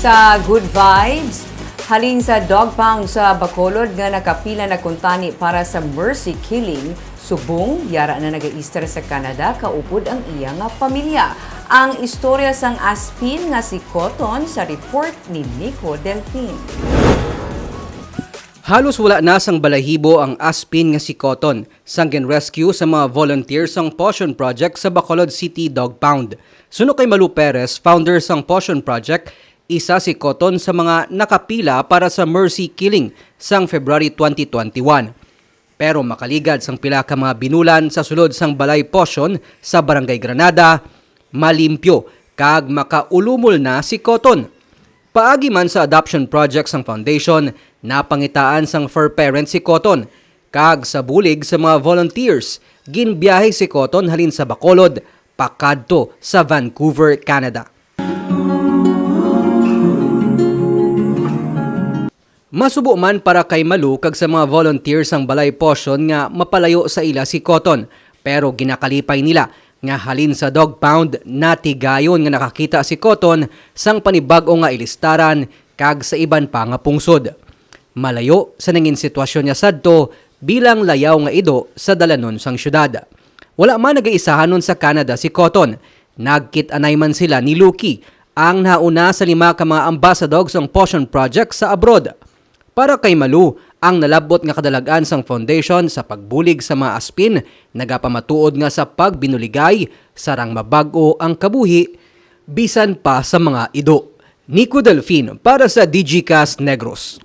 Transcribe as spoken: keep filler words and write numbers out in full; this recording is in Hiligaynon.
Sa Good Vibes, halin sa dog pound sa Bacolod nga nakapila na kuntani para sa mercy killing, subong yara na nagaistar sa Canada kaupod ang iya nga pamilya. Ang istorya sang aspin nga si Cotton sa report ni Nico Delfin. Halos wala na sang balahibo ang aspin nga si Cotton sang gin-rescue sa mga volunteer sang Possion Project sa Bacolod City Dog Pound. Suno kay Malu Perez, founder sang Possion Project, isa si Cotton sa mga nakapila para sa mercy killing sang February twenty twenty-one. Pero makaligad sang pila ka mga binulan sa sulod sang Balay Possion sa Barangay Granada, malimpyo kag makaulumol na si Cotton. Paagi man sa adoption project sang foundation, napangitaan sang fur parent si Cotton, kag sa bulig sa mga volunteers, ginbiyahe si Cotton halin sa Bacolod pakadto sa Vancouver, Canada. Masubo man para kay Malu kag sa mga volunteer sang Balay Possion nga mapalayo sa ila si Cotton, pero ginakalipay nila nga halin sa dog pound, natigayon nga nakakita si Cotton sang panibag-o nga ilistaran kag sa iban pa nga pungsod. Malayo sa nangin sitwasyon niya sadto bilang layaw nga ido sa dalanon sang syudad. Wala man nagaisahanon sa Canada si Cotton. Nagkit-anay man sila ni Lucky, ang nauna sa lima ka mga ambasador sang Possion Project sa abroad. Para kay Malu, ang nalab-ot nga kadalag-an sang foundation sa pagbulig sa mga aspin nagapamatuod nga sa pagbinuligay sarang mabag-o ang kabuhi bisan pa sa mga ido. Nico Delfin para sa Digicast Negros.